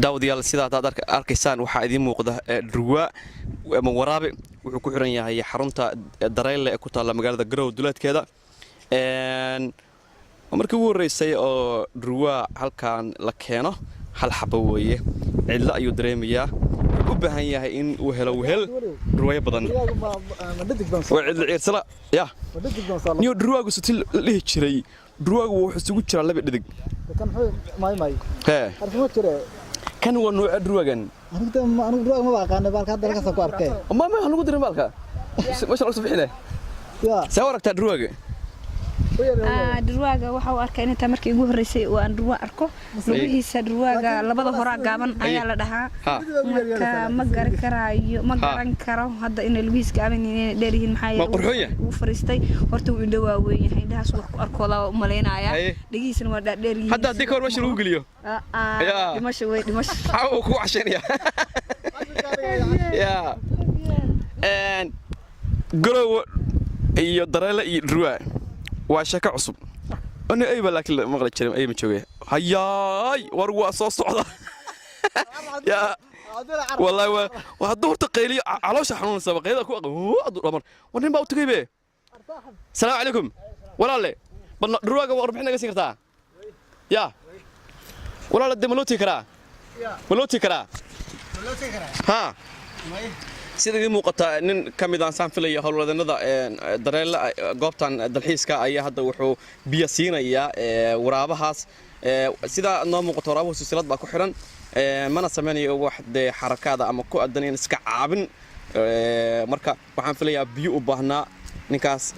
Daawadayaal, sidaa haddaad arkaysaan waxaa idiin muuqda dhurwaa ama waraabe. Wuxuu ku xiran yahay xarunta Dareyle ee ku taalla magaalada Garowe duleedkeeda. Markii ugu horreysay oo dhurwaa halkan la keeno, hal xabo weeye. Cidlo ayuu dareemayaa, wuxuu u baahan yahay in uu helo wehel, dhurwaayo badan. Waa cidlo ciirsala ya niyo. Dhurwaagu suti la dhihi jiray, dhurwaagu wuxuu isugu jiraa laba dhidig. Hee, kan waa nooca dhurwaagan. Ma lagu dirin baalka meesha lagu soo bixine. See u aragtaa dhurwaaga? Dhurwaaga waxa u arkaa inay tahay markii ugu horreysay oo aan dhurwaa arko. Lugihiisa dhurwaaga labada horaa gaaban ayaa la dhahaa. Marka ma garan karaayo, ma garan karo hadda inay lugihiis gaaban yihiin, inay dheer yihiin. Maxaa Ma qurxoon yahay? Wuu fariistay horta, wuu indho waaweyn yahay, indhahaas wax ku arkoodaa waa u malaynayaa. Dhegihiisana waa dhaadheer yihiin. Hadda haddii ka hor meesha lagu geliyo, Yaa. Dhimasho wey, dhimasho. Maxaa uu kugu cashaynaya ya Garowe iyo Dareele iyo dhurwaa waa sheeko cusub. Ani ayba laakiin la maqli jiray, ay ma jooge. Hayaay, war waa soo socda ya. Wallahi waa hadduu horta qayliyo, caloosha xanuunaysa, qaylada ku hadduu dhamar. War nin baa u tagay be. Salaamu calaykum walaalle, bal dhurwaaga warbixin naga siin kartaa ya walaalle? Dee ma loo tigi karaa? Ma loo tigi karaa? Ha, sida idiin muuqata, nin ka mid aan saan filaya howlwadeenada Dareelle, goobtan dalxiiska, ayaa hadda wuxuu biyo siinayaa waraabahaas. Sida noo muuqato, waraabuhu silsilad baa ku xiran, mana sameynayo wax dee xarakaada ama ku adan in iska caabin. Marka waxaan filayaa biyo u baahnaa. Ninkaas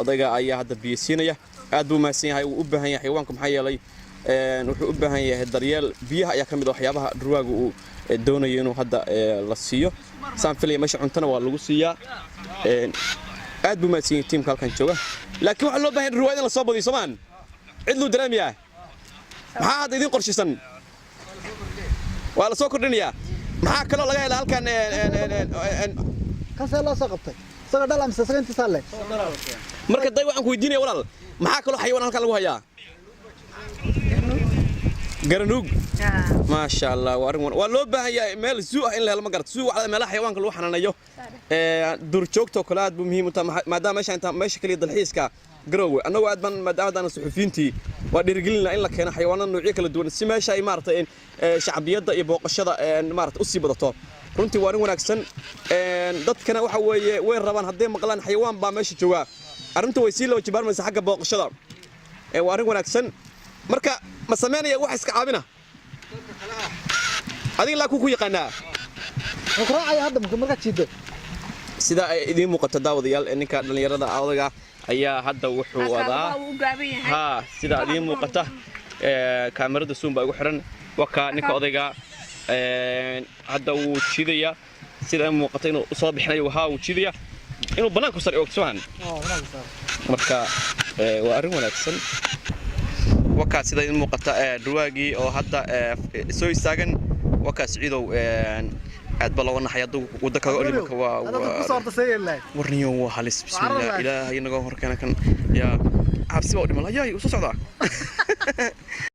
odayga ayaa hadda biyo siinaya. Aad buu mahadsan yahay. Wuu u baahan yahay xayawaanku, maxaa yeelay wuxuu u baahan yahay daryeel. Biyaha ayaa ka mid ah waxyaabaha dhurwaaga uu doonayo inuu hadda la siiyo, saan filaya. Meesha cuntana waa lagu siiyaa. Aad buu mahadsan yahay tiimka halkan jooga, laakiin waxaa loo baahan yahay dhurwaada in la soo badiyo. Soomaan cidluu dareemayaa. Maxaa hadda idiin qorshaysan? Waa la soo kordhinayaa. Maxaa kaloo laga helaa halkan? Kasee loo soo qabtay isagoo dhal amse isaga intiisaa leeg? Marka day waxaan ku weydiinaya walaal, maxaa kaloo xayawaan halkan lagu hayaa? Garanuug, maasha Allah, waa arrin waa loo baahan yahay meel zoo ah in la helo. Ma garata? Zoo waxaa meelaha xayawaanka lagu xanaaneeyo, duurjoogta oo kale. Aad buu muhiim u tahay, maadaama meesha inta meesha kaliya dalxiiska Garowe. Annagu aad baan, maadaama haddaan suxufiyiintii, waa dhiirigelinaa in la keeno xayawaanada noocyo kala duwan, si meesha ay maaragtay shacbiyadda iyo booqashada maaragtay usii badato. Runtii waa arrin wanaagsan. Dadkana waxa weeye way rabaan, hadday maqlaan xayawaan baa meesha joogaa, arrintu way sii laba jibaarmaysa xagga booqashada. Waa arrin wanaagsan. Marka ma sameynaya wax iska caabina adiga laa ku yaqaanaa? Wuxuu ku raacaya hadda markaad jiiddo. Sida ay idiin muuqato daawadayaal, ninka dhallinyarada odayga ayaa hadda wuxuu wadaa wuu u gaaban yahay. Ha, sida idiin muuqata, kaamirada zoom baa igu xiran. Waka ninka odayga hadda wuu jiidaya. Sida muuqata inuu soo bixinayo. Haa, wuu jiidaya inuu bannaanku sar ogsohan. Marka waa arrin wanaagsan. Wakaa sida idiin muuqata dhurwaagii oo hadda soo istaagan. Wakaa Siciidow, aad baa looga naxay hadduu waddo kaga ordi. Waa kusoo horta see yeeli. Warniyo, waa halis. Bismillah, Ilaahay naga horkeena kan. Yaa cabsi baa u dhiman. Ayaay, uu soo socdaa.